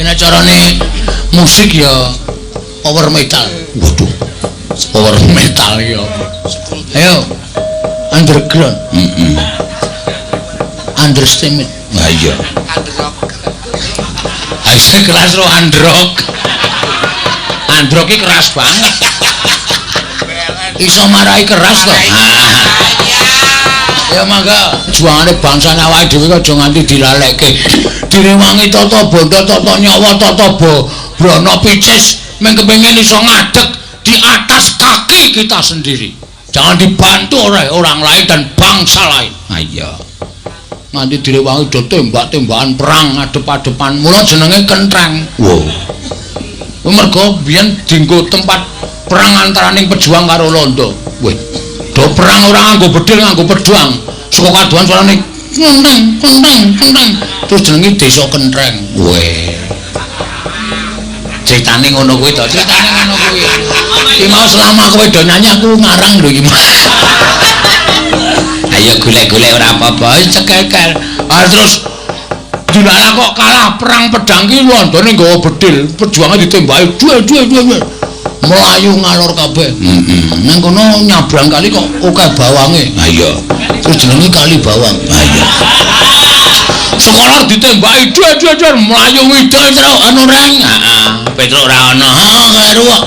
Nek carane musik ya power metal. Waduh. Power metal iki apa? Ayo. Underground. Heeh. Underestimate. Ha iya. Underrock. Ayo keras ro androk. Androk iki keras banget. Iso marai keras to. Ya mangga juangane bangsane awake dhewe aja nganti dilalekke. Direwangi tata bondo, tata nyawa, tata brana picis mung kepengin iso ngadeg di atas kaki kita sendiri. Jangan dibantu oleh orang lain dan bangsa lain. Ha iya. Nganti direwangi do tembak-tembakan perang adep-adepan. Mula jenenge kentreng. Wow. Mergo biyen dienggo tempat perang antaraning pejuang karo londo. Weh. Do perang ora nganggo bedhil, nganggo pedang. Saka kadohan suarane kentreng, kentreng, kentreng. Terus jenenge Desa Kentreng. Weh. Critane ngono kuwi to, critane ngono kuwi. Iki mau selama kowe do nyanyi aku ngarang lho iki. Ayo golek-golek ora apa-apa, cekekel. Ah terus dilala kok kalah perang pedang ki londone nggawa bedhil, pejuange ditembaki duwe duwe duwe. Melayu ngalor kabeh. Heeh. Nang kono nyabrang kali kok akeh bawange. Ha iya. Terus jenenge Kali Bawang. Ha iya. Sekolah ditembaki duwe duwe duwe mlayu ngidul terus anu reng. Heeh. Petruk ora ana. Ha kleru kok.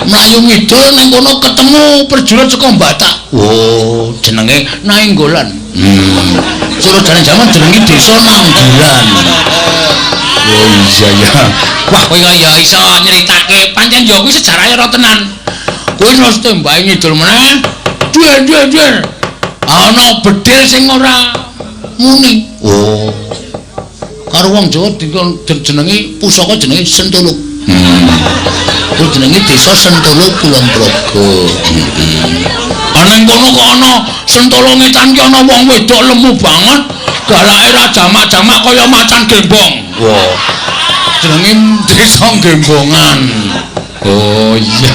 Mlayu ngidul nang kono ketemu prajurit saka Batak. Oh, jenenge Nainggolan. Surodane jaman jenenge Desa Nanggulan. Oh iya ya. Wah, kowe ya iso nyritake pancen ya kuwi sejarahe ora tenan. Kuwi terus tembake ngidul meneh. Duwe duwe duwe. Ana bedhil sing ora muni. Oh. Karo wong Jawa jenenge pusaka jenenge Sentuluk. Kuwi jenenge Desa Sentuluk Kulon Progo. Ana ning kono kok ana Sentolo ngetan ki ana wong wedok lemu banget, galake ra jamak-jamak kaya macan gembong. Wah. Jenenge Desa Gembongan. Oh iya.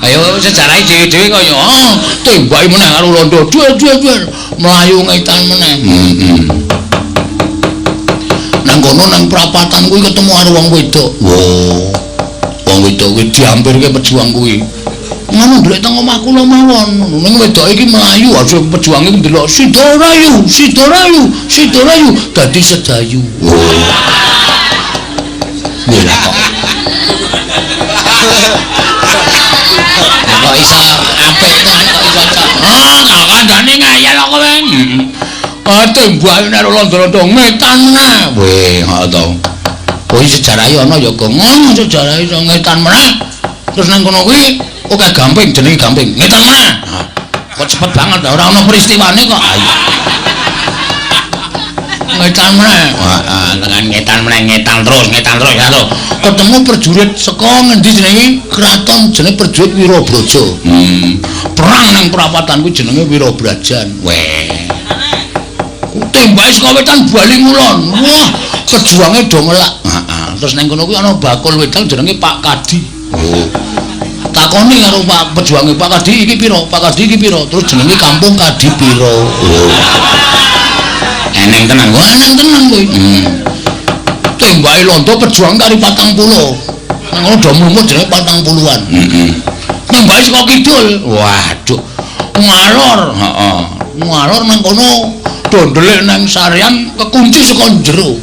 Ayo sejarahe dhewe-dhewe kaya ah tembake meneh karo londo. Duwe duwe duwe mlayu ngetan meneh. Heeh. Nang kono nang prapatan kuwi ketemu karo wong wedok. Wah. Wong wedok kuwi diampirke pejuang kuwi. Ngono ndelok teng omah kula mawon. Ning wedok iki mlayu aja pejuange ndelok Sidorayu, Sidorayu, Sidorayu dadi sedayu. Wah. Lha kok. Kok iso apik tenan kok iso cok. Ah, kok kandhane ngayal kok kowe. Ah, tembake nek londo-londo ngetan meneh. Weh, ha to. Kuwi sejarahe ana ya kok. Ngono sejarahe iso ngetan meneh. Terus nang kono kuwi oke gamping jenenge gamping. Ngetan meneh. Kok cepet banget ora ana peristiwane kok. Ayo. Ngetan meneh. Heeh, dengan ngetan meneh, ngetan terus ya to. Ketemu prajurit saka ngendi jenenge? Kraton jenenge prajurit Wirabraja. Perang nang prapatan kuwi jenenge Wirabrajan. Weh. Tembake saka wetan bali ngulon. Wah, pejuange do ngelak. Heeh. Terus nang kono kuwi ana bakul wedang jenenge Pak Kadi. Oh. Takoni karo Pak pejuange, Pak Kadi iki pira? Pak Kadi iki pira? Terus jenenge kampung Kadi pira? Oh. Eneng tenan, wah eneng tenan kuwi. Tembake londo pejuang kari 40. Nang ngono do mlumut jenenge 40-an. Heeh. Tembake saka kidul. Waduh. Ngalor, heeh. Ngalor nang kono do ndelik nang sarean kekunci saka jero.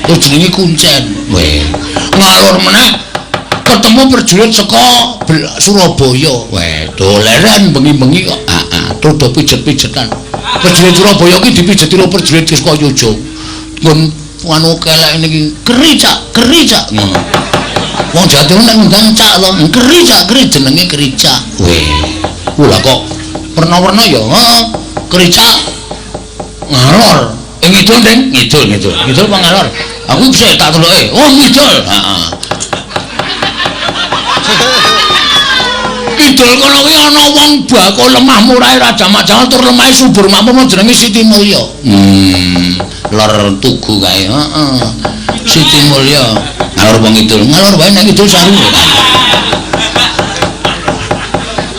Terus jenenge kuncen. Weh. Ngalor meneh ketemu prajurit saka Surabaya. Weh, doleren bengi-bengi kok. Heeh, terus do pijet-pijetan. Prajurit Surabaya ki dipijeti karo prajurit saka Yogya. Nggon anu kelek niki kericak, kericak ngono. Wong Jawa Timur nek ngundang cak to, kericak, keri jenenge kericak. Weh. Lha kok werna-werna ya, heeh. Kericak ngalor. Eh ngidul, Ding. Ngidul, ngidul. Ngidul apa ngalor? Aku bisa tak teloke. Oh, ngidul. Heeh. Kidul kono kuwi ana wong bakul lemah murahe ra jamak-jamak tur lemahe subur makmur jenenge Siti Mulya. Lor tugu kae. Heeh. Siti Mulya. Ngalor wong ngidul. Ngalor wae nek ngidul saru.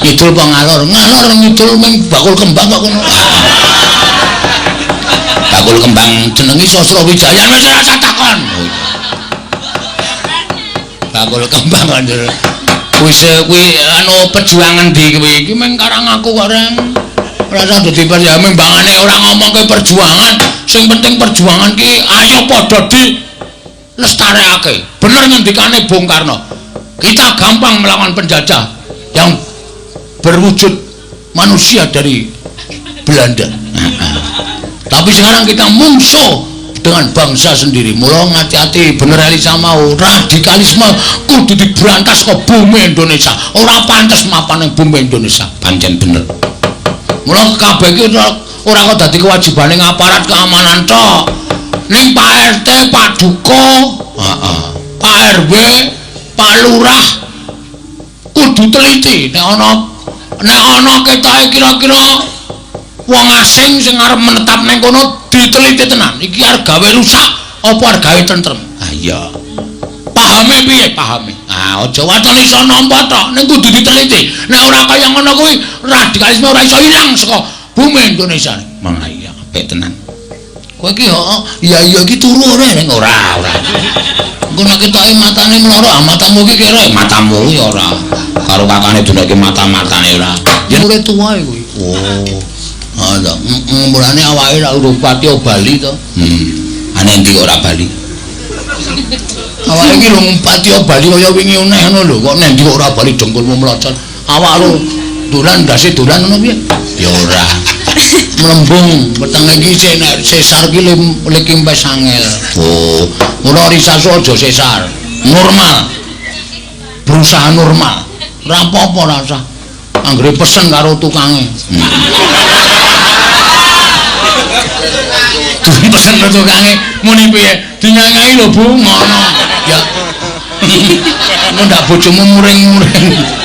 Ngidul apa ngalor? Ngalor ngidul ming bakul kembang kok kono. Bakul kembang jenenge Sasrawijaya wis ora takon. Bakul kembang kok. Wis kuwi anu perjuangan ndi kuwi? Iki meng karang aku kok reng. Ora usah dadi perjuangan mbangane ora ngomongke perjuangan. Sing penting perjuangan ki ayo padha di lestarekake. Bener ngendikane Bung Karno. Kita gampang melawan penjajah yang berwujud manusia dari Belanda. Tapi sekarang kita mungsuh dengan bangsa sendiri. Mula ngati-ati bener Elisa mau radikalisme kudu diberantas ke bumi Indonesia. Ora pantes mapan ning bumi Indonesia. Pancen bener. Mula kabeh iki ora kok dadi kewajibane aparat keamanan tok. Ning Pak RT, Pak Duko, heeh, Pak RW, Pak Lurah kudu teliti nek ana ketoke kira-kira wong asing sing arep menetap ning kono diteliti tenan. Iki arep gawe rusak apa arep gawe tentrem? Ah iya. Pahame piye? Pahame. Ah aja waton iso nampa tok, ning kudu diteliti. Nek ora kaya ngono kuwi radikalisme ora iso ilang saka bumi Indonesia. Mang iya apik tenan. Kowe iki heeh, iya iya iki turu ora ning ora ora. Engko nek ketoke matane mloro, ah matamu iki kira matamu ya ora. Karo kakane dunake mata-matane ora. Yen ora tuwa kuwi. Oh. Ah ta, mulane awake ra urung pati bali to. Ane endi kok ora bali? Awake iki lho pati bali kaya wingi uneh ngono lho, kok nendi kok ora bali dengkulmu mlocot. Awak lho dolan ndase dolan ngono piye? Ya ora. Mlembung wetenge iki sik nek sesar ki likimpes angel. Oh, ngono risasu aja sesar. Normal. Berusaha normal. Ora apa-apa ora usah. Anggere pesen karo tukange. Pesen karo tukange muni piye? Dinyanyi lho Bu ngono. Ya. Ngono ndak bojomu muring-muring.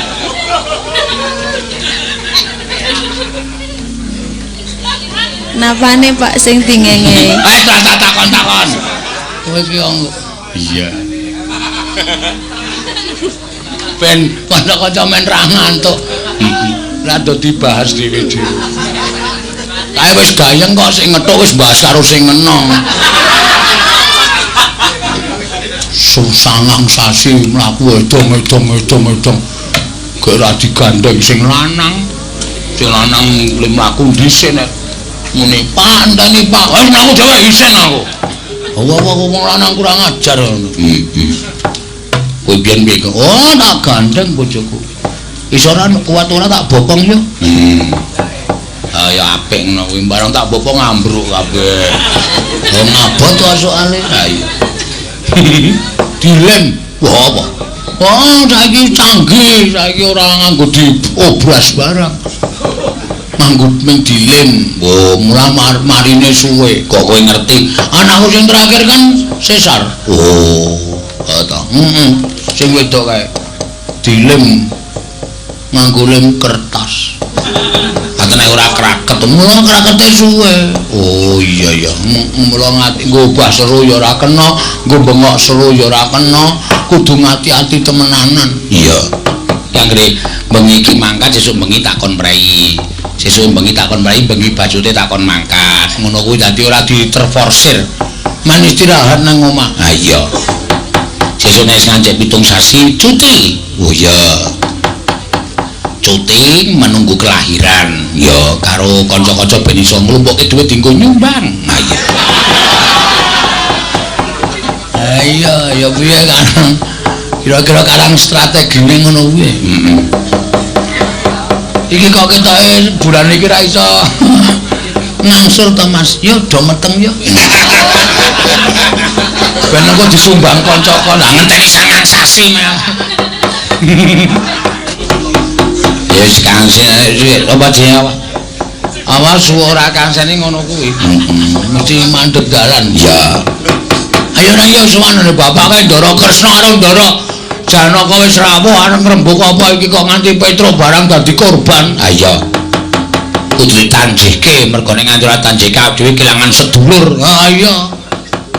Napane Pak sing dingenge? Eh tak takon-takon. Kowe iki iya. Ben kanca-kanca men ra ngantuk. Lah do dibahas dhewe-dhewe. Kae wis gayeng kok sing ngethuk wis bahas karo sing ngenong. Susangang sasi mlaku edong-edong-edong-edong. Gek ra digandeng sing lanang. Sing lanang mlaku dhisik nek muni Pak enteni Pak. Wis mlaku dhewe isin aku. Wong wong lanang kurang ajar ngono. Heeh. Kowe biyen piye? Oh, tak gandeng bojoku. Iso ora kuat ora tak bopong yo. Ah ya apik ngono kuwi barang tak bopong ambruk kabeh. Wong abot to soalé. Ha iya. Dilem. Wah apa? Wah saiki canggih, saiki ora nganggo diobras barang. Nganggo ming dilem. Oh, mula marine suwe. Kok kowe ngerti? Anakku sing terakhir kan sesar. Oh, ta. Heeh. Sing wedok kae dilem nganggo lem kertas. Atene ora kraket, mula krakete suwe. Oh iya ya, mula ngati nggo obah seru ya ora kena, nggo bengok seru ya ora kena, kudu ngati-ati temenanan. Iya. Anggere bengi iki mangkat, sesuk bengi takon prei. Sesuk bengi takon prei, bengi bajute takon mangkat. Ngono kuwi dadi ora diterforsir. Man istirahat nang omah. Ha iya. Sesuk nek ngancik 7 sasi cuti. Oh iya. Cuti menunggu kelahiran. Ya karo kanca-kanca ben iso nglumpukke dhuwit dienggo nyumbang. Ha iya. Ha iya, ya piye kan. Kira-kira karang strategine ngono kuwi. Heeh. Iki kok ketoke bulan iki ra iso ngangsur to Mas. Ya do meteng ya. Ben engko disumbang kanca-kanca. Lah ngenteni 9 sasi mel. Ya wis kangsen apa jenenge apa? Awas ora kangsene ngono kuwi. Mesti mandeg dalan. Ya. Ayo nang ya suwan bapak kae Ndara Kresna karo Ndara Janaka wis rawuh arep ngrembug apa iki kok nganti Petro barang dadi korban. Ha iya. Kudu ditanjihke mergo nek nganti ora tanjihke awake dhewe kelangan sedulur. Ha iya.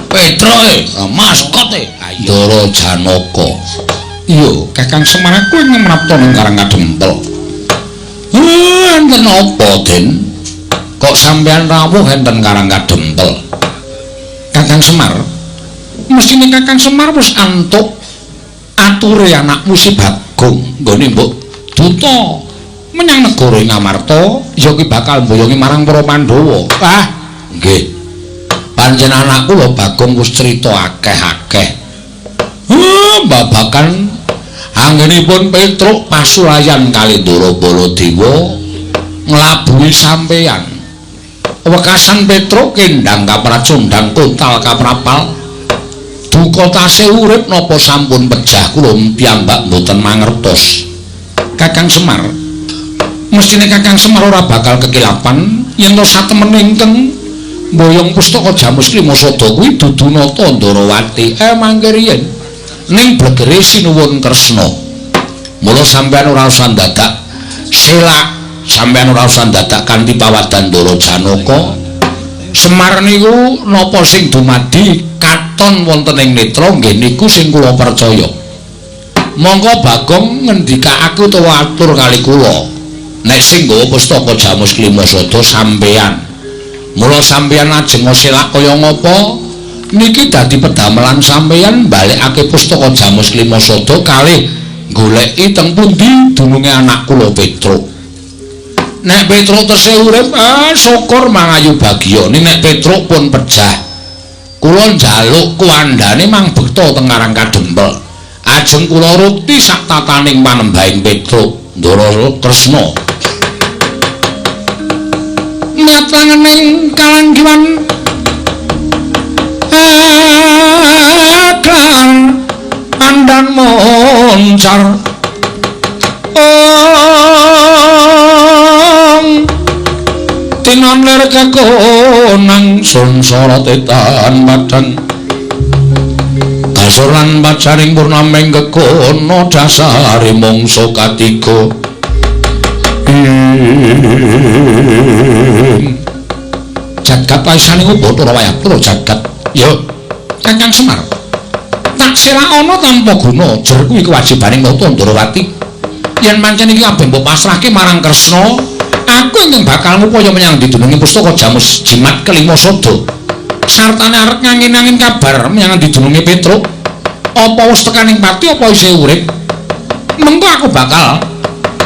Petro e, maskot e. Ndara Janaka. Iya, Kakang Semar aku ing mrapta ning Karang Kadempel. Enten apa, Den? Kok sampeyan rawuh enten Karang Kadempel? Kakang Semar, mestine Kakang Semar wis antuk Ature anakmu si Bagong nggone mbok duta menyang negara Ngamarta ya ki bakal mboyongi marang para Pandhawa. Ah, nggih. Pancen anakku lho Bagong wis crita akeh-akeh. Babakan anggenipun Petruk pasulayan kali Ndara Baladewa nglabuhi sampeyan. Wekasan Petruk kendang kapracundang kontal kaprapal. Duka tasih urip napa sampun pejah kula piyambak mboten mangertos. Kakang Semar, mestine Kakang Semar ora bakal kekilapan yen to satemene ingkang mboyong pustaka Jamus Klima Sada kuwi dudu Nata Ndarawati. Mangke riyen ning blegere Sinuwun Kresna. Mula sampeyan ora usah dadak selak, sampeyan ora usah dadak kanthi pawadan Ndara Janaka. Semar niku napa sing dumadi katon wonten ing netra nggih niku sing kula percaya. Monggo Bagong ngendikake utawa atur kali kula. Nek sing nggawa pustaka Jamus Klima Sada sampeyan. Mula sampeyan ajeng selak kaya ngapa? Niki dadi pedamelan sampeyan balekake pustaka Jamus Klima Sada kalih goleki teng pundi dununge anak kula Petruk. Nek Petruk tesih urip, syukur mangayu bagya. Nek Petruk pun pejah, kula njaluk kuwandane mang bekta teng Karang Kadempel. Ajeng kula rukti sak tataning panembahing Petruk Ndara Kresna. Matangening kalanggiwan aklan andan moncar ong tinon lir kekonang sun sorot etan padang kasur lan pacaring purnaming kekono dasare mangsa katiga. Jagat paisane Bathara Wayapura jagat. Ya, Kakang Semar. Tak selakana tanpa guna, jer kuwi kewajibaning Nata Ndarawati. Yen pancen iki kabeh mbok pasrahke marang Kresna, aku ingkang bakal ngupaya menyang didununge pustaka Jamus Jimat Kelima Sada. Sartane arep ngangin-angin kabar menyang didununge Petruk. Apa wis tekaning pati apa isih urip? Mengko aku bakal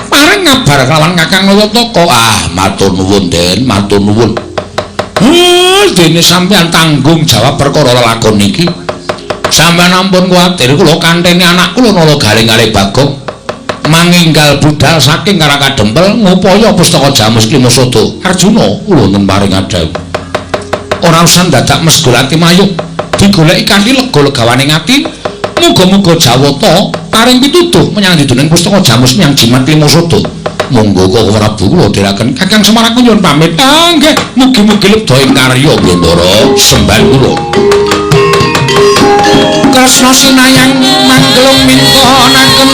paring kabar kelawan Kakang Nayataka. Ah, matur nuwun, Den, matur nuwun. Dene sampeyan tanggung jawab perkara lelakon niki. Sampeyan ampun kuwatir, kula kanteni anak kula Nala Galing kalih Bagong manginggal budal saking Karang Kadempel ngupaya pustaka Jamus Klima Sada. Arjuna kula wonten paring adhawuh. Ora usah dadak mesgul ati mayuh, digoleki kanthi lega legawaning ati. Muga-muga Jawata paring pituduh menyang diduning pustaka Jamus menyang Jimat Klima Sada. Monggo Koko Prabu kula dherekaken. Kakang Semar aku nyuwun pamit. Ah nggih, mugi-mugi lebda ing karya Blendara sembah kula. Kresna sinayang manggelung mintonaken.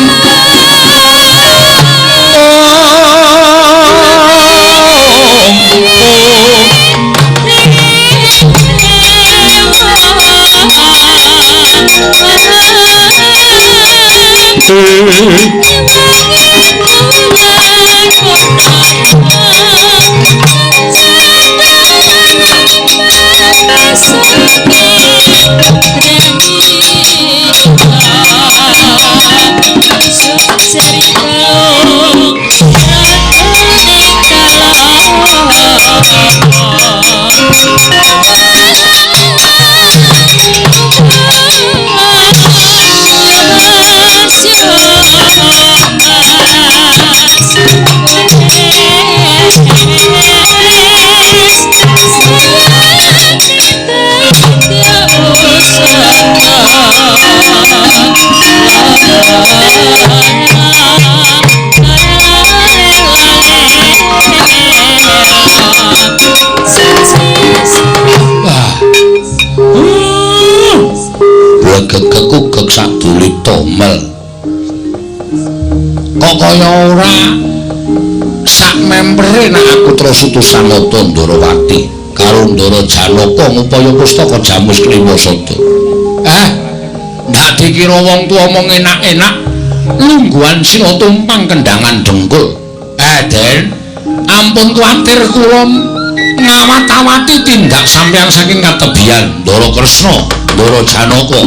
Blegegekugek saduli tomel. Kok kaya ora sak mempere nek aku terus utusan Nata Ndarawati karo Ndara Janaka ngupaya pustaka Jamus Klima Sada. Ndak dikira wong tuwa mung enak-enak lungguhan sila tumpang kendangan dengkul. Den, ampun kuwatir kula ngawat-awati tindak sampeyan saking katebian Ndara Kresna, Ndara Janaka.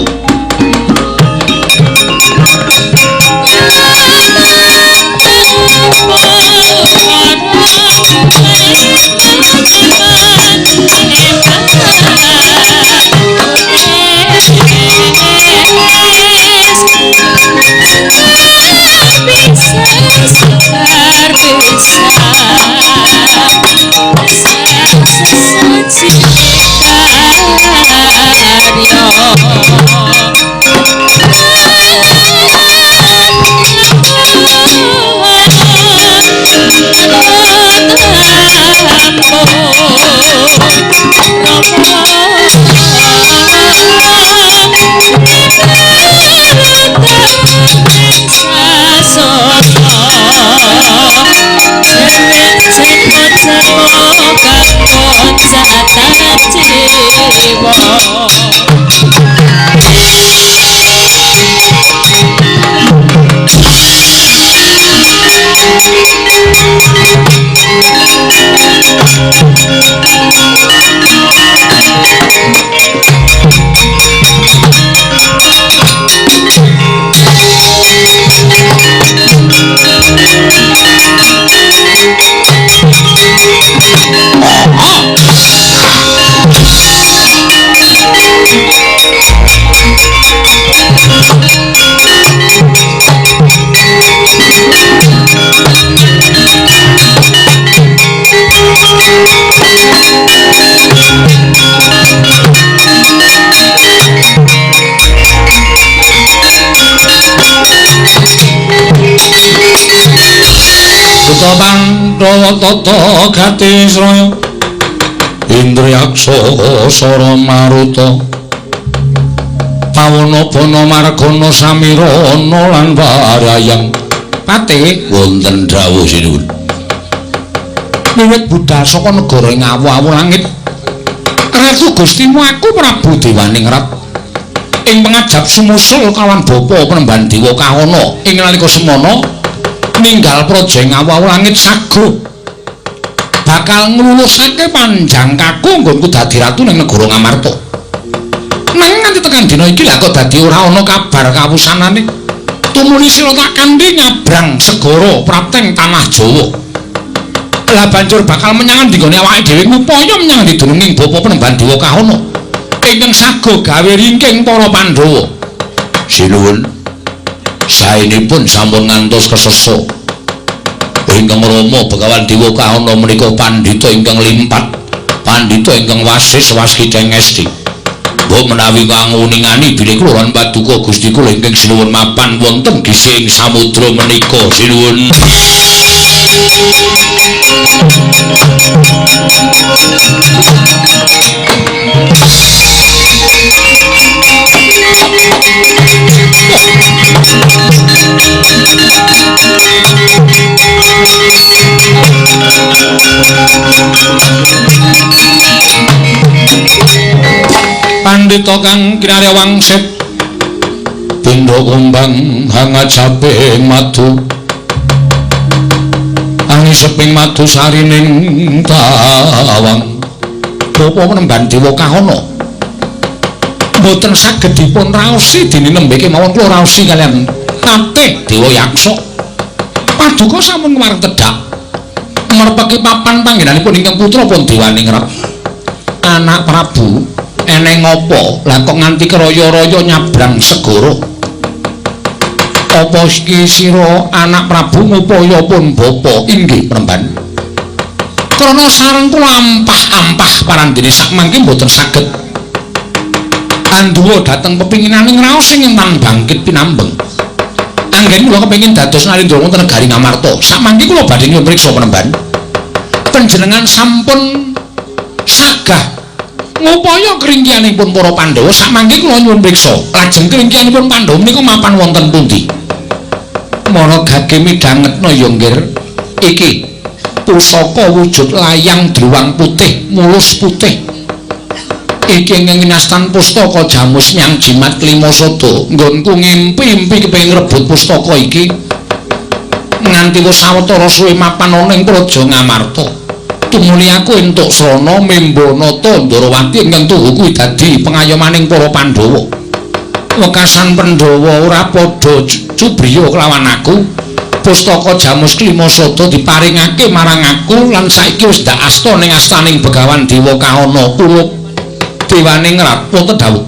Prastawa tata gati sraya Indriyaksa Sara Maruta Pawana Bana Margana Samirana lan Warayang. Patih wonten dawuh sinuwun. Wiwit budhal saka negara ing awu-awu langit, Ratu Gustimu aku Prabu Dewaningrat ing pangajap sumusul kawan bapa Penemban Dewa Kahana ing nalika semana ninggal praja ing awu-awu langit sago bakal nglulusake panjangkaku nggonku dadi ratu ning negara Ngamarta. Nanging nganti tekan dina iki lha kok dadi ora ana kabar kawusanane. Tumuli sira tak kanthi nyabrang segara prapteng tanah Jawa. Lah banjur bakal menyang endi nggone awake dhewe ngupaya menyang endi dununging bapa Penemban Dewa Kahana ingkang sago gawe ringking para Pandhawa. Sinuwun, saenipun sampun ngantos kesesa. Ingkang Rama Begawan Dewa Kahana menika pandhita ingkang limpat, pandhita ingkang wasis waskita ngesti. Mbok menawi kang nguningani bilih kula lan paduka Gusti kula ingkang sinuwun mapan wonten gisih ing samudra menika. Sinuwun. Pandhita kang kinarya wangsit benda kumbang hangajape madu angiseping madu sarining tawang. Bapa Penemban Dewa Kahana mboten saged dipun raosi dene nembe kemawon kula raosi kaliyan Patih Dewa Yaksa. Paduka sampun kemareng tedhak merpeki papan panggenanipun ingkang putra pun Dewaningrat. Anak Prabu eneng apa lah kok nganti keraya-raya nyabrang segara? Apa iki sira anak Prabu ngupaya pun bapa? Inggih Penemban. Krana sareng kula ampah-ampah parandene sakmangke mboten saged anduwa dhateng pepinginaning raos ing tan bangkit pinambeng. Anggen kula kepengin dados narendra wonten negari Ngamarta. Sakmangke kula badhe nyuwun priksa Penemban. Panjenengan sampun sagah ngupaya kringkianipun para Pandhawa. Sakmangke kula nyuwun priksa, lajeng kringkianipun Pandhawa menika mapan wonten pundi? Mara gage midhangetna ya nggir, iki pusaka wujud layang druwang putih mulus putih. Iki ingkang winastan pustaka Jamus Nyang Jimat Klima Sada. Nggonku ngimpi-impi kepengin ngrebut pustaka iki nganti wis sawetara suwe mapan ana ing praja Ngamarta. Tumuli aku entuk srana Membanata Ndarawati ingkang tuhu kuwi dadi pengayomaning para Pandhawa. Wekasan Pandhawa ora padha cubriya kelawan aku. Pustaka Jamus Klima Sada diparingake marang aku lan saiki wis ndak asta ning astaning Begawan Dewa Kahana kula Dewaningrat. Wonten dawuh.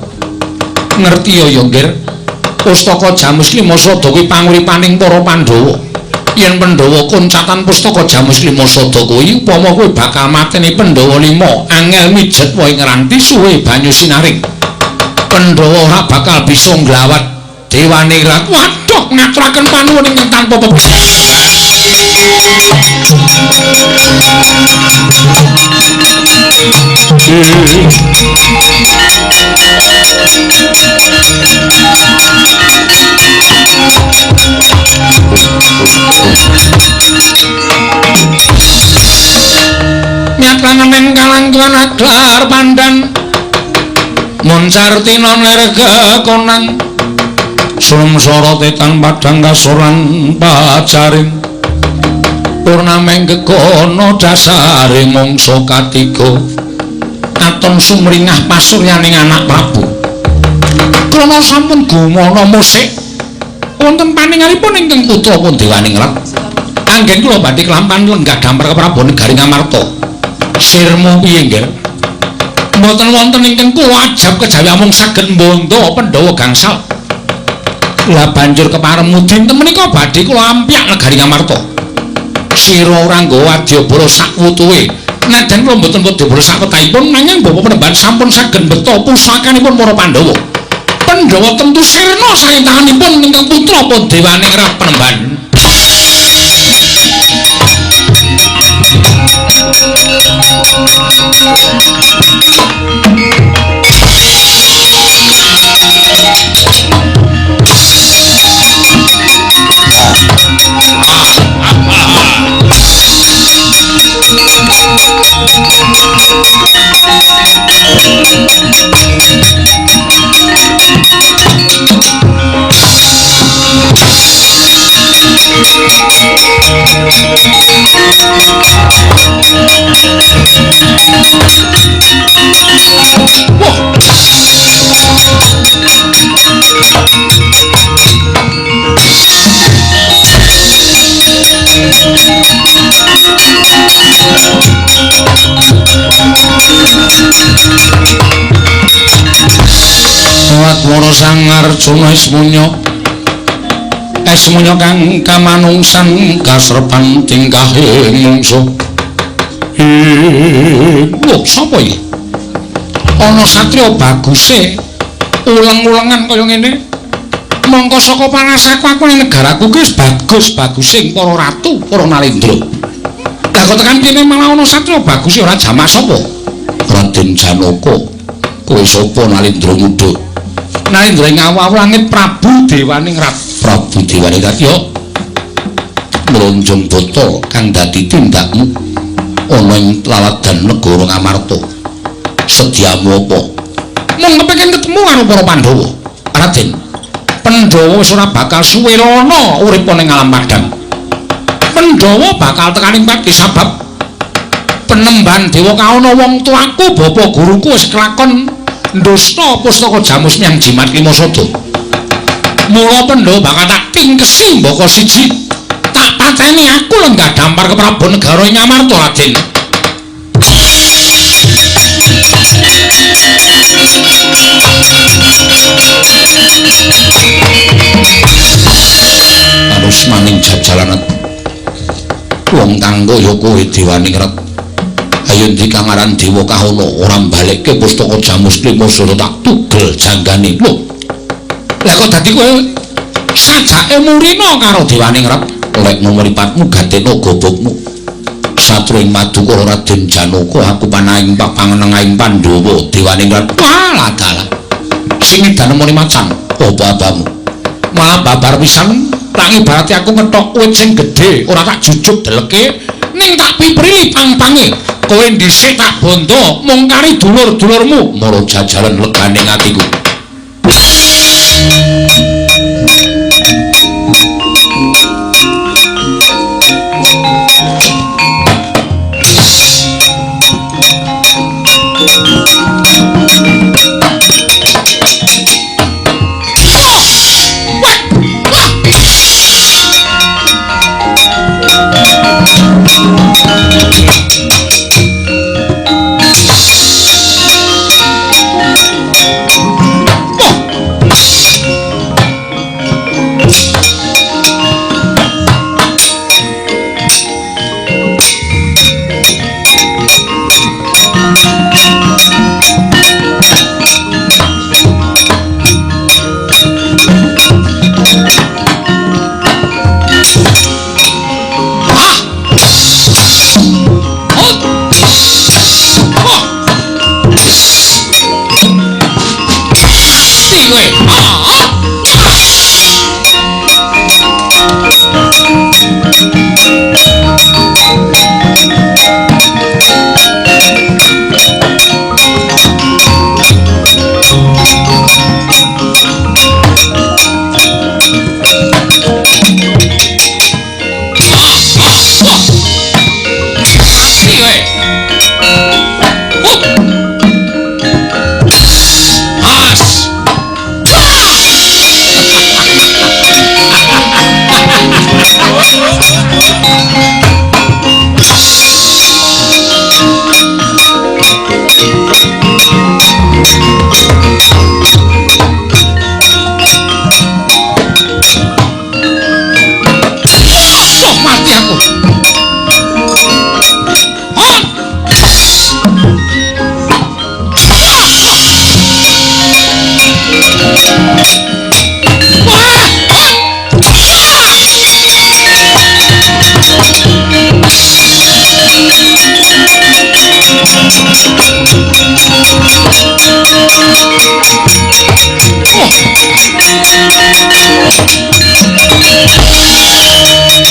Ngerti ya ya nggir, pustaka Jamus Klima Sada kuwi panguripaning para Pandhawa. Yen Pandhawa koncatan pustaka Jamus Klima Sada kuwi upama kowe bakal mateni Pandhawa 5 angel mijet wae ngranti suwe banyu sinaring. Pandhawa ora bakal bisa nglawat Dewaningrat. Waduh, ngaturaken panuwun ingkang tanpa pepisan. Miat langeneng kalangkuan aglar pandan moncar tinon ler kekonang sumsara tetan padang kasoran pacaring purnameng gegono dasare mangsa katiga katon sumringah pasuryaning anak Prabu. Krana sampun gumana musik wonten paningalipun ingkang putra pun Dewaningrat. Anggen kula badhe kelampahan lenggah damar Prabu negari Ngamarta. Sirmu piye nggir? Mboten wonten ingkang kula ajab kejawi amung saged mbandha Pandhawa gangsal. Lah banjur keparemu dinten menika badhe kula ampyak negari Ngamarta. Sira ora nggawa wadyabala sakwutuhe. Najan kula mboten wadyabala sakwetahipun nanging Bapak Penemban sampun saged mbeta pusakanipun para Pandhawa. Pandhawa tentu sirna saking tanganipun ingkang putra pun Dewaningrat Penemban. Wah. Lakwara Sang Arjuna Ismunya Esmunya kang kamanungsan kasrepan tingkahe mungsuh. Lho, sapa iki? Ana satriya baguse uleng-ulengan kaya ngene. Mongko saka panasaku aku ning negaraku ki wis bagus-bagusing para ratu, para nalendra. Lah kok tekan kene malah ana satriya baguse ora jamak sapa? Raden Janaka. Kowe sapa Nalendra muda? Nalendra ing awu langit Prabu Dewaningrat. Prabu Dewaningrat ya mlonjong bata kang dadi tindakmu ana ing laladan negara Ngamarta. Sediamu apa? Mung kepengin ketemu karo para Pandhawa. Raden, Pandhawa wis ora bakal suwe lana urip ning alam padang. Pandhawa bakal tekaning pati sabab penemban Dewa Kawana wong tuaku bapa guruku wis kelakon ndusta pustaka Jamus nyang Jimat Limasada. Mula Pandhawa bakal tak tingkesi mbaka siji, tak pateni aku lenggah dampar ke Prabu Negara ing Ngamarta, Raden. Terus maning jajalanet wong kang kaya kowe Dewaningrat. Ayo ndi kang aran Dewa Kahana ora mbalekke pustaka Jamus Limasada tak tugel janggane. Lho. Lah kok dadi kowe sajake murina karo Dewaningrat? Lekno mripatmu gatena gobokmu. Satru ing madukara Raden Janaka aku panahing papangenengahing Pandhawa Dewaningrat. Walah dalah. Sing edan nemoni macan apa abamu? Malah babar pisan tak ibarate aku ngethok wit sing gedhe ora tak jujuk deleke ning tak piprili pang-pange. Kowe dhisik tak bondo mung kari dulur-dulurmu mara jajaran legane atiku.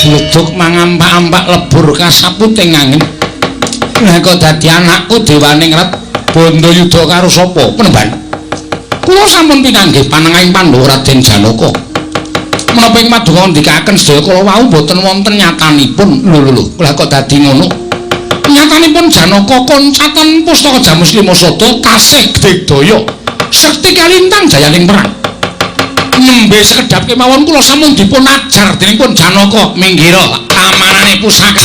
Bledug mangampak-ampak lebur kasaputing angin. Lah kok dadi anakku Dewaningrat bondo yuda karo sapa? Penemban. Kula sampun pinanggih panengahing Pandhawa Raden Janaka. Menapa ing paduka ngendikaken sedaya kala wau boten wonten nyatanipun. Lho lho lho, lah kok dadi ngono? Nyatanipun Janaka koncatan pustaka Jamus Lima Sada tasih digdaya. Sekti kalintang jayaning perang. Nembe sekedhap kemawon kula sampun dipun ajar dening pun Janaka minggiro amanane pusaka.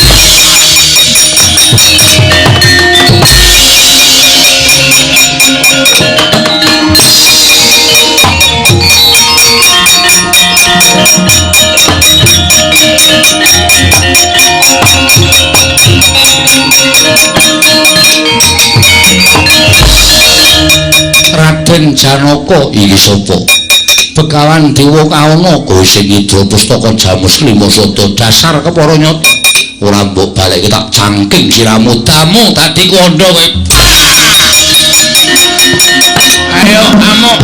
Raden Janaka iki sapa? Begawan Dewa Kawana kowe sing ngidra pustaka Jamus Lima Sada dasar kepara nyata. Ora mbok balekke tak cangking siramu damu dadi kandha kowe. Ayo amuk.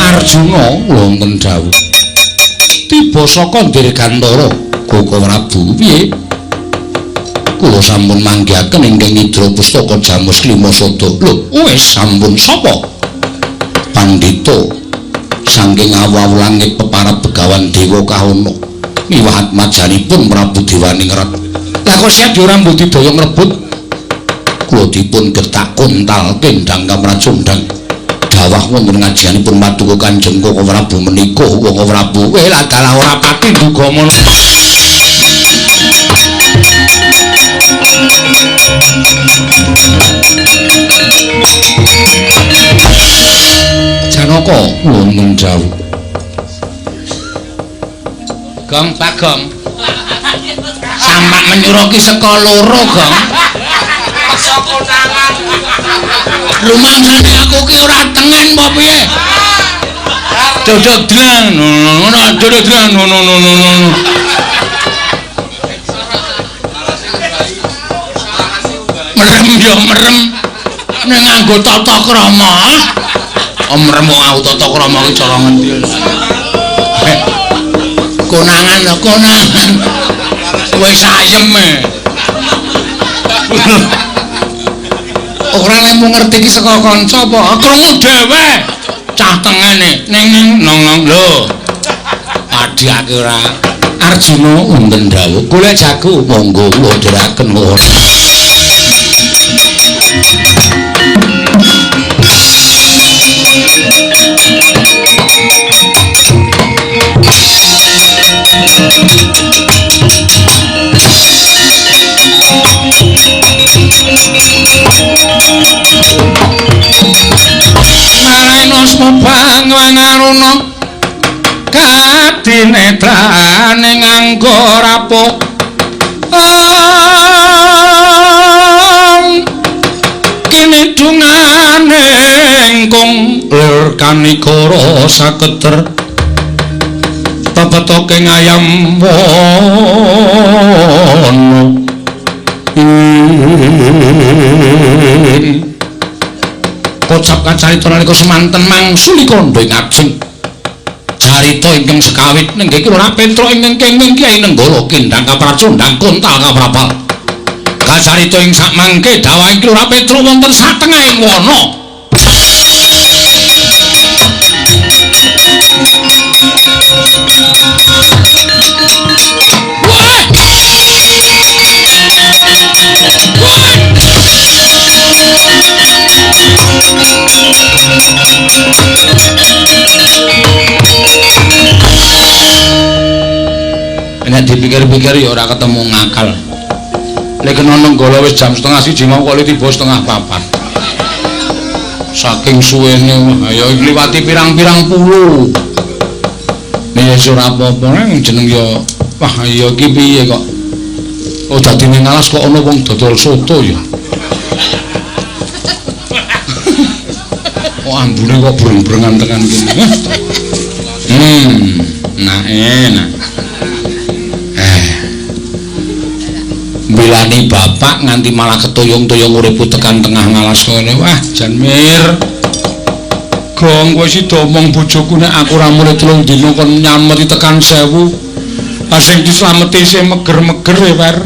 Arjuna wonten dawuh. Tiba saka Dirgantara Koko Prabu piye? Kula sampun manggihaken ingkang ngidra pustaka Jamus Lima Sada. Lho, wis sampun sapa? Pandhita saking awu-awu langit peparab Begawan Dewa Kahana miwah atmajanipun Prabu Dewaningrat. Lah kok siap ora mbudidaya ngrebut? Kula dipun gertak kontal kendang kamracundang. Dawah wonten ngajianipun paduka Kanjeng Koko Prabu menika Koko Prabu. Weh lah dalah ora pati duga mono. Janaka wonten dawuh. Gong Bagong. Sampak menyura ki saka loro, Gong. Rumangsane aku ki ora tengen apa piye? Dodok dlang ngono, dodok dlang ngono ngono ngono. Merem yo merem ning nganggo tata krama. Merem kok aku tata krama ki cara ngendi. Konangan lho konangan. Wis ayem e. Ora lemu ngerti iki saka kanca apa? Krungu dhewe. Cah tengene ning ning nong nong lho. Adhiake ora. Arjuna wonten dawuh, golek jago monggo kula dherekaken nuwun. Bangwangaruna kadinetrane nganggo rapuh kini dungane ingkung lir kanikara saketer pepetoke ngayam wana kocap kacarita nalika semanten mangsuli kandha ing ajeng carita ingkang sekawit nenggih kula Petruk ingkang kenging Kyai Nenggala kendang kapracondang kontal kaprapal kacarita ing sakmangke dawahing Lurah Petruk wonten satengahing wana. Nek dipikir-pikir ya ora ketemu ngakal. Lek kena Nenggala wis jam 12:30 mau kok tiba 3:30. Saking suwene ya ngliwati pirang-pirang puluh. Nek ya ora apa-apa nang jeneng ya wah ya iki piye kok. Oh dadi ning alas kok ana wong dodol soto ya. Oh ambune kok breng-brengan tekan kene. Nah enak. Mbelani bapak nganti malah ketoyong-toyong uripku tekan tengah ngalas ngene. Wah, jan mir. Gong kowe sida omong bojoku nek aku ora mulih 3 dina kon nyameti tekan 1000. Lah sing dislameti sing meger-meger e, Wer.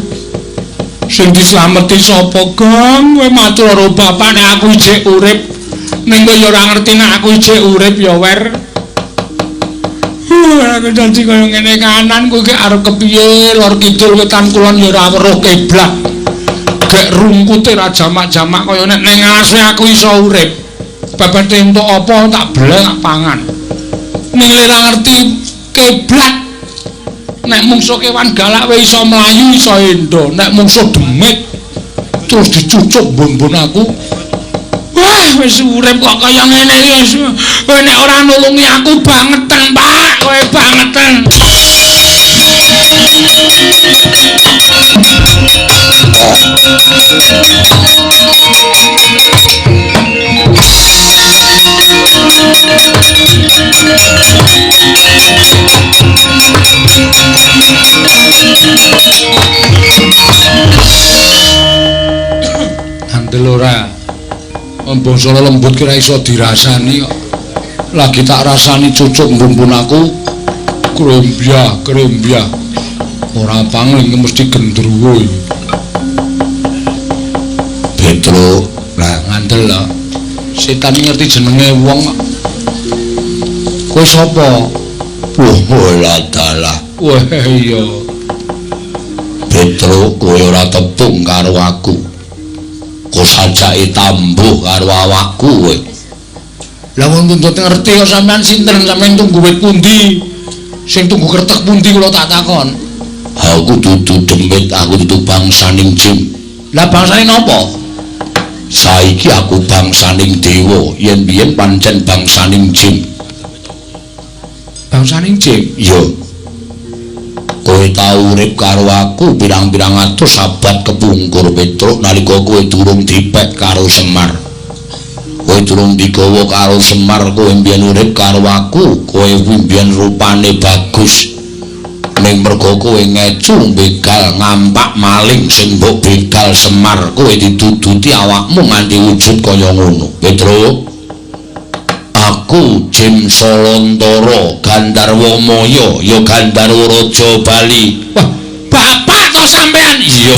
Sing dislameti sapa, Gong? Kowe matur karo bapak nek aku isih urip. Ning kowe ya ora ngerti nek aku isih urip ya, Wer. Aku janji kaya ngene kanan kowe iki arep kepiye lor kidul wetan kulon ya ora weruh kiblat. Gek rungkute ra jamak-jamak kaya nek ning alase aku iso urip. Bebete entuk apa tak blek tak pangan. Ning ora ngerti kiblat. Nek mungsuh kewan galak wae iso mlayu iso endo, nek mungsuh demit terus dicucuk mbon-mbon aku. Wah, wis urip kok kaya ngene iki wis. Kowe nek ora nulungi aku bangeten, Pak. Kowe bangeten. Andel ora. Bangsa lembut kira iso dirasani kok. Lagi tak rasani cucuk mbumbun aku krembyah krembyah. Ora pangling mesti gendruwo iki. Petro, lah ngandel lho. Setan ngerti jenenge wong kok. Kowe sapa? Wah, dalah. Wah iya. Petro, kowe ora tepung karo aku. Kok sajake tambuh karo awakku kowe. Lah wong tuntut ngerti kok sampean sinten, sampean tunggu wit pundi? Sing tunggu kertek pundi kula tak takon. Aku dudu demit, aku dudu bangsaning jin. Lah bangsane napa? Saiki aku bangsaning dewa, yen biyen pancen bangsaning jin. Bangsaning jin? Iya. Kowe tau urip karo aku pirang-pirang atus abad kepungkur Petruk nalika kowe durung dipek karo Semar. Kowe durung digawa karo Semar, kowe mbiyen urip karo aku, kowe mbiyen rupane bagus. Ning mergo kowe ngecu begal ngampak maling sing mbok begal Semar, kowe diduduti awakmu nganti wujud kaya ngono. Petruk, aku Jim Solontara Gandharwa Maya ya Gandharwa Raja Bali. Wah, bapak to sampean? Iya.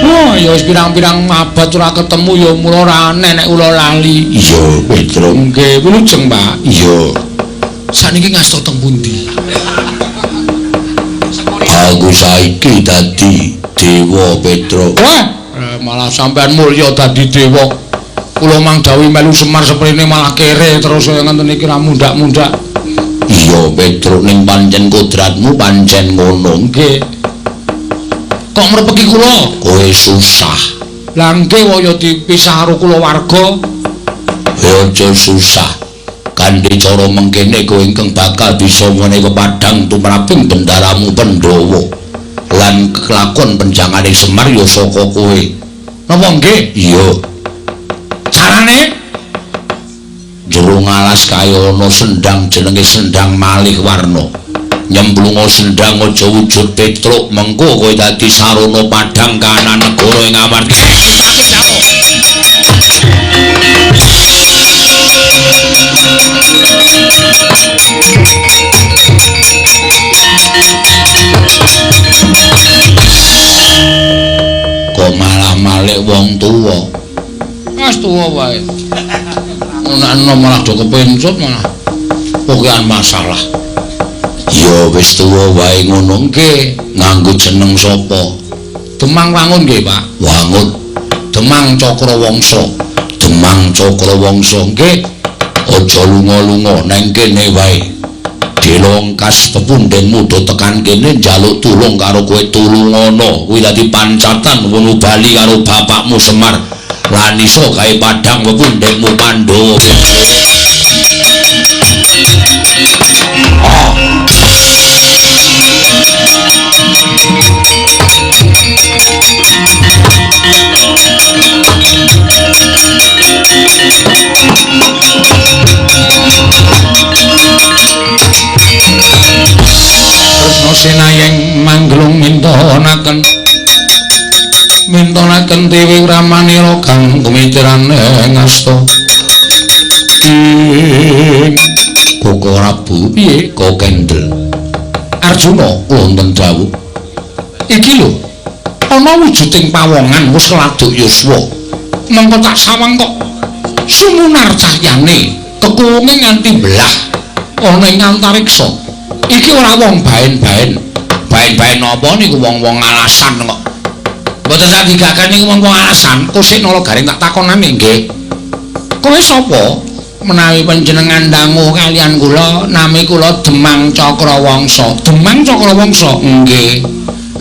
Wah, ya wis pirang-pirang abad ora ketemu ya mula ora aneh nek kula lali. Iya, Petruk. Nggih, wilujeng, Pak. Iya. Sakniki ngasta teng pundi? Aku saiki dadi dewa, Petruk. Wah, malah sampean mulya dadi dewa. Kula mang dawuh melu Semar seprene malah kere terus kaya ngenten iki ra mundhak-mundhak. Iya, Petruk, ning pancen kodratmu pancen ngono. Nggih. Kok mrepeki kula? Kowe susah. Lah nggih waya dipisah karo kulawarga. Aja susah. Kanthi cara mengkene kowe ingkang bakal bisa menehi kepadang tumraping bendaramu Pandhawa. Lan kelakon penjangane Semar ya saka kowe. Napa nggih? Iya. Carane? Jero ngalas kaya ana sendang jenenge Sendang Malih Warna. Nyemplunga sendang aja wujud Petruk, mengko kowe dadi sarana padhang kahanan negara ing Amarta. Kok malah malik wong tuwa? Wis tuwa wae. Nek enom malah do kepencut malah pokokan masalah. Ya wis tuwa wae ngono. Nggih. Nganggo jeneng sapa? Demang Wangun nggih, Pak. Wangun. Demang Cakrawangsa. Demang Cakrawangsa. Nggih. Aja lunga-lunga nang kene wae. Dilongkas pepundhenmu do tekan kene njaluk tulung karo kowe, tulungono. Kuwi dadi pancatan wunu bali karo bapakmu Semar. Lan iso gawe padhang pepundhenmu Pandhawa. Oh. Gunat kentiwi ramanira kang gumitiran ing asta. Ing Koko Prabu piye kok kendel? Arjuna wonten dawuh. Iki lho ana wujuding pawongan wis laduk yuswa. Mengko tak sawang kok sumunar cahyane tekuwunge nganti belah ana ing antariksa. Iki ora wong baen-baen. Baen-baen napa niku wong-wong alasan kok. Mboten sak digagan niku wong-wong alasan. Kusik nala garing tak takonane nggih. Kowe sapa? Menawi panjenengan dangu kalian kula, nami kula Demang Cakrawangsa. Demang Cakrawangsa? Nggih.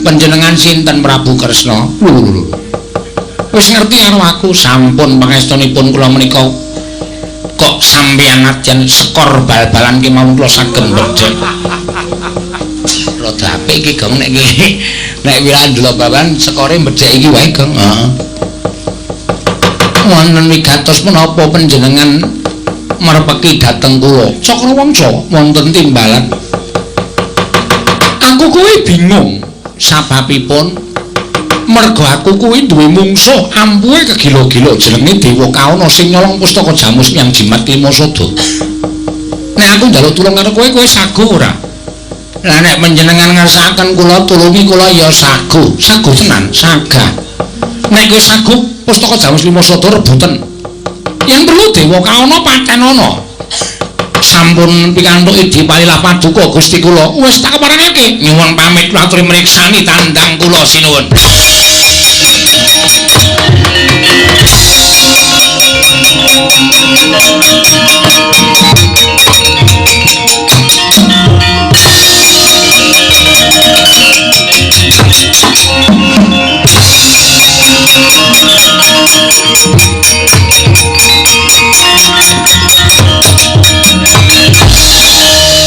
Panjenengan sinten Prabu Kresna? Lho. Wis ngerti karo aku, sampun pangestunipun kula menika kok sampeyan nadyan skor bal-balan kemawon kula saged mbedhek. Rada apik iki, Gong, nek iki. Nek wiran delok bal-balan skore mbedhek iki wae, Gong. Heeh. Wonten wigatos menapa panjenengan merpeki dhateng kula? Cakrawangsa wonten timbalan. Aku kuwi bingung sababipun mergo aku kuwi duwe mungsuh ampuhe kegila-gila jenenge Dewa Kawana sing nyolong pustaka Jamus yang Jimat Lima Sada. Nek aku njaluk tulung karo kowe, kowe sagu ora? Lah nek panjenengan ngersakaken kula tulungi kula ya sagu. Sagu tenan, sagah. Nek kowe sagu pustaka Jamus Lima Sada rebutan. Yen perlu Dewa Kawana patenana. Sampun pikantuk idi palilah paduka Gusti kula. Wis tak keparengake. Nyuwun pamit kula aturi mriksani tandang kula sinuwun.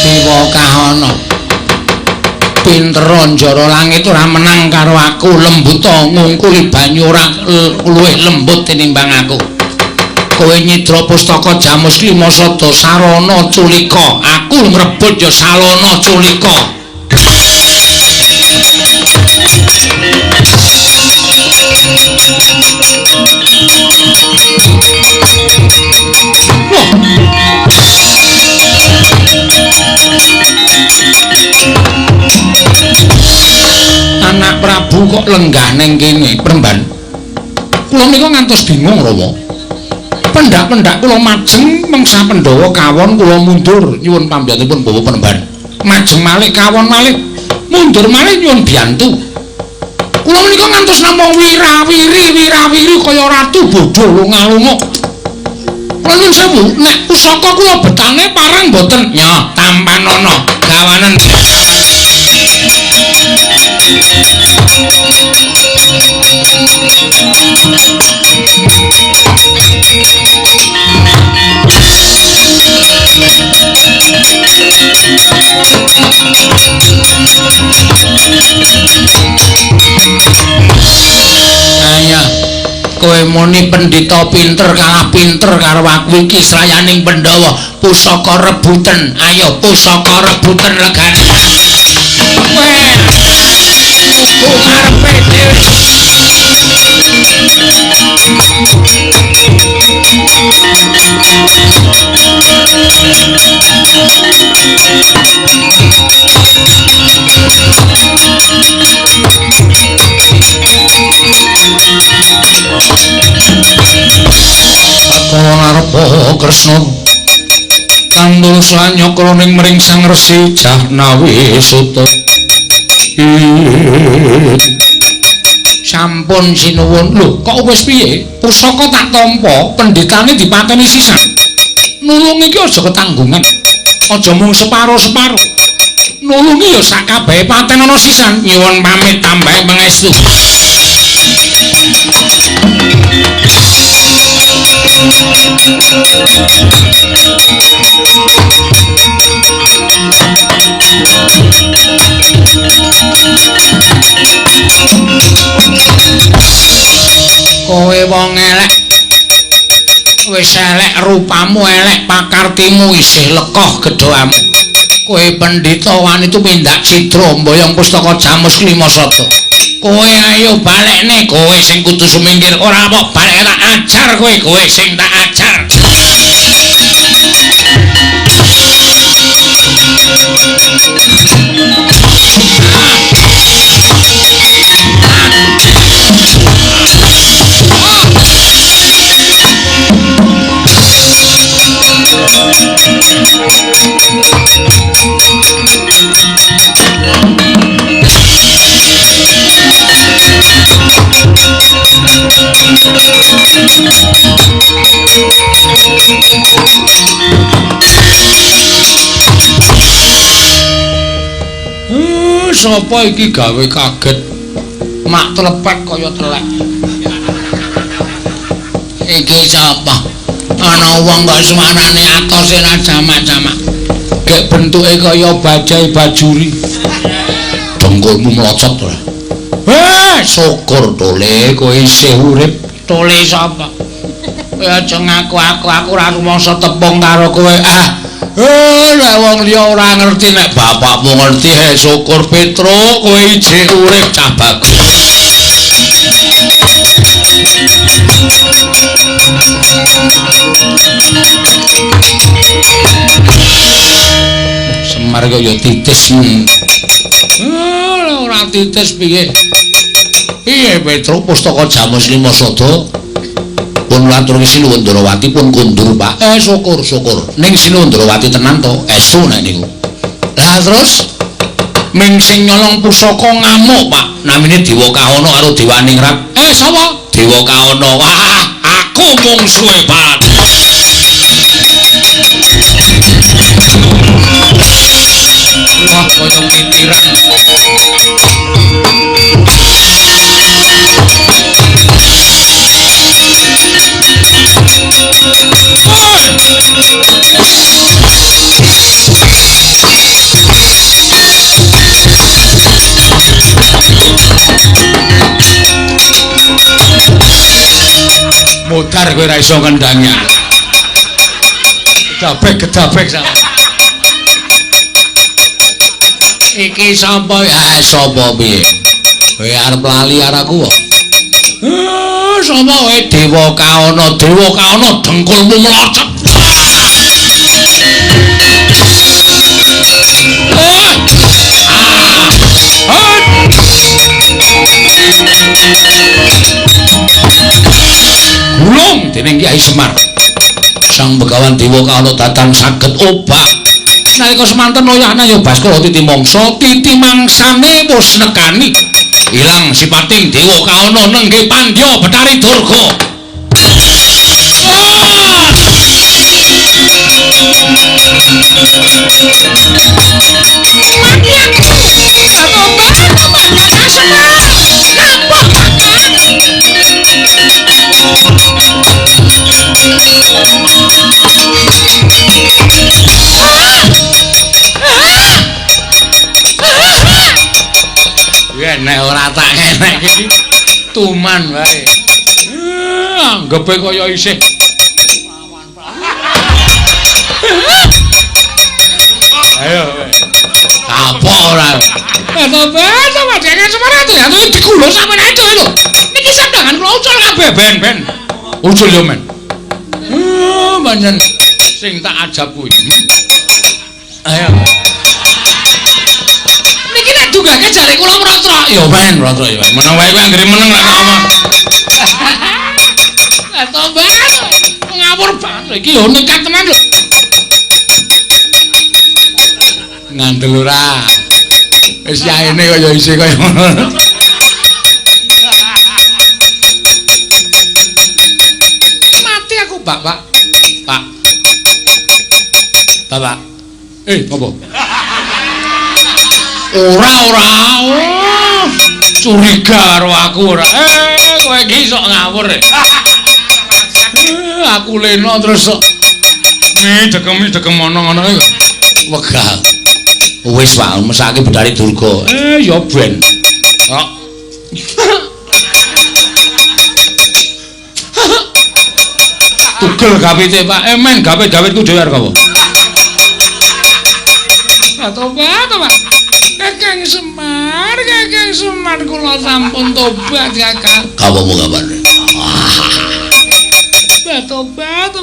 Dewa Kahana pinter njara langit ora menang karo aku, lembuta ngungkuli banyu ora luwih lembut tinimbang aku. Kowe nyidra pustaka Jamus Lima Sada sarana culika, aku ngrebut ya salana culika. Anak Prabu kok lenggah ning kene, Premban. Kula nika ngantos bingung, Rama. Pendak-pendak kula majeng mengsa Pandhawa kawon kula mundur nyuwun pambiyantunipun Bapak Premban. Majeng malih kawon malih, mundur malih nyuwun biyantu. Kula menika ngantos namung wirawiri-wirawiri kaya ratu bodho lunga-lunga. Kula nyuwun sewu, nek pusaka kula betane parang mboten? Nyoh, tampanana gawanen. Ayo, kowe muni pendhita pinter kalah pinter karo aku iki srayaning Pandhawa, pusaka rebuten. Ayo pusaka rebuten legane. Weh, ku ngarepe dhewe. Bathara Narpa Kresna kandul sanyakra ning mring Sang Resi Jahnawi Suta. Sampun sinuwun. Lho, kok wis piye? Pusaka tak tampa, pendhitane dipateni sisan. Nulung iki aja ketanggungan. Aja mung separo-separo. Nulungi ya sak kabehe paten ana sisan. Nyuwun pamit tambahe pangestu. Kowe wong elek, wis elek rupamu, elek pakartimu, isih lekoh gedhoamu. Kowe pendhita wani tumindak cidra mboyong pustaka Jamus Lima Sada. Kowe ayo balekne, kowe sing kudu sumingkir, ora apa balek tak ajar kowe, kowe sing tak ajar. Sapa iki gawe kaget mak tlepek kaya telek. Iki sapa? Ana wong kok suarane atose ra jamak-jamak. Gek bentuke kaya bajai bajuri. Dengkulmu mlocot ora? Syukur Tole kowe isih urip. Tole sapa? Kowe aja ngaku aku ora rumangsa tepung karo kowe. Nek wong liya ora ngerti, nek bapakmu ngerti. Syukur Petruk kowe isih urip cah bagus. Semar kaya titis. Ora titis piye? Piye Petruk pustaka Jamus Lima Sada pun lantur Sinuwun Ndrawati pun kundur, Pak. Syukur syukur. Ning Sinuwun Ndrawati tenan to? Estu nek niku. Lah terus ming sing nyolong pusaka ngamuk, Pak. Namine Dewa Kahono karo Dewa Ningrat. Sapa? Dewa Kahono. Wah, aku mungsuhe, Pak. Wah, kaya mitiran. Modar kowe ora iso ngendangi aku. Gedabek-gedabek sama. Iki sapa? Sapa piye? Kowe arep lali karo aku kok. Sapa kowe? Dewa Kahono, Dewa Kahono dengkulmu mlocot. Gulung dening Kyai Semar. Sang Begawan Dewa Kahono datang saged obah. Nalika semanten oyahna ya Baskara titi mangsa, titi mangsane wis nekani. Ilang sipating Dewa Kahono nenggih pandya Bathari Durga. Mati aku. Tobat, Semar. Napa, Kakang? Yen nek ora tak kenek iki tuman wae. Anggepe kaya isih. Ayo kowe. Kapok ora. Tobat, tobat jangan Semar itu dikulo sampeyan itu lho. Niki sandangan kula ucul kabeh ben-ben. Ucul yo men. Pancen sing tak ajab kuwi. Ayo. Niki nek dunggake jare kula mrotrok ya men, mrotrok ya. Meneng wae kowe anggere meneng lek ngomong. Lah tobat, ngawur banget iki yo nekat tenan lho. Ngandel ora. Wis yaene kaya isih kaya ngono. Mati aku, Pak, Pak. Pak. Bapak. Apa? Ora, ora. Oh, curiga karo aku ora. Kowe iki sok ngawur. Aku leno terus sok mi dekem ana ngono iki. Wegah. Wis, Pak, mesake Bathari Durga. Ya ben. Kok. Tugel gawite, Pak. Men gawe dawetku dhewe arep apa? Tobat, tobat. Kakang Semar, Kakang Semar kula sampun tobat, Kakang. Kawamu kabar? Tobat.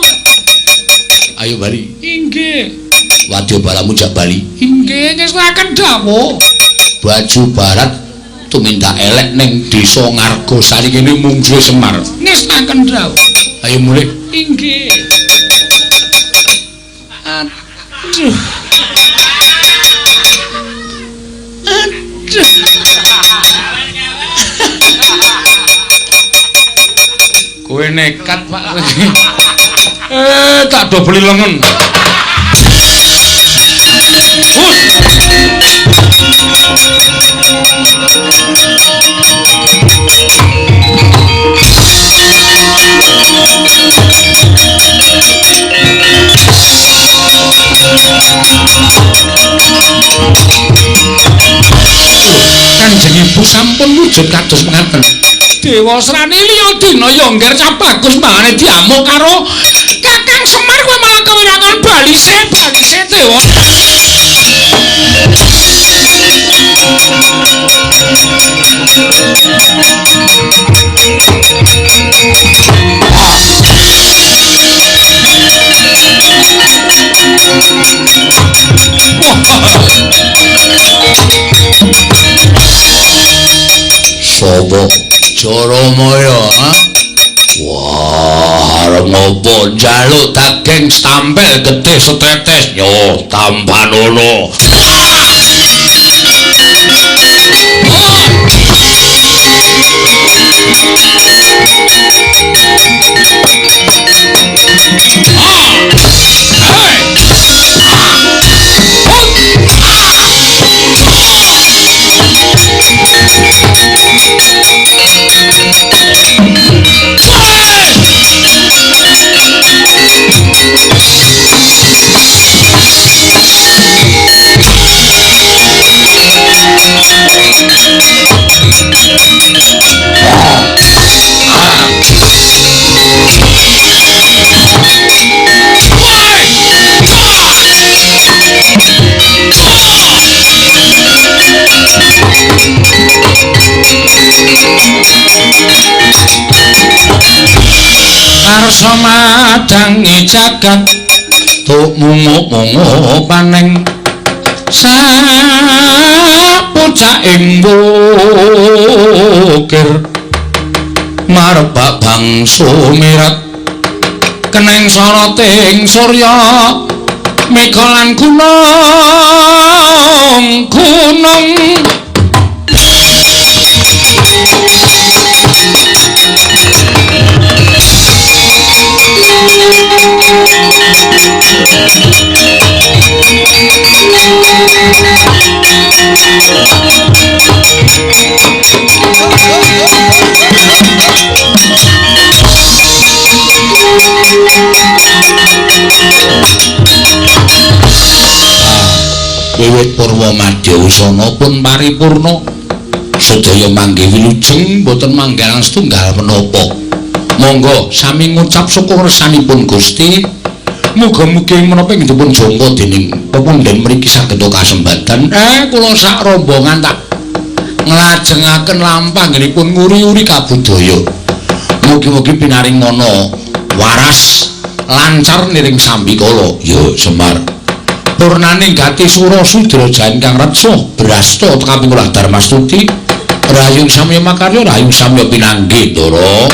Ayo bali. Inggih. Wadya balamu jak bali. Inggih, ngestuaken dawuh. Baju barat tumindak elek ning desa Ngargosari kene mungsuhe Semar. Ngestuaken dawuh. Ayo mulih. Inggih. Aduh. Aduh. Kowe nekat, Pak. Tak dobeli lengen. Kanjeng Ibu sampun wujud kados mengaten. Dewasrani liya dina ya ngger cah bagus mbangane diamuk karo Kakang Semar kowe malah kewirangan balise balise dewa. Sopo? Jaramaya, ha? Wah, arep ngopo njaluk daging stampel getih setetes? Yo, tampanono. Karsa madangi jagat tuk munguk-munguk paneng sapucaking wukir marbak bangsa mirat keneng soroting surya mega lan gunung gunung. Wiwit purwa madya usana pun paripurna, sedaya manggih wilujeng boten manggalan setunggal menapa. Monggo sami ngucap syukur resanipun Gusti. Muga-mugi menapa ing dipun jangka dening pepundhen mriki saged kasembatan. Kula sak rombongan tak nglajengaken lampah nggenipun nguri-uri kabudaya. Mugi-mugi pinaring ana waras lancar niring sambikala. Ya Semar. Purnaning gati sura sudra jayan kang reksa brasta kaping kula Darmastuti. Rahayung samya makarya, rahayung samya pinanggih, Ndara.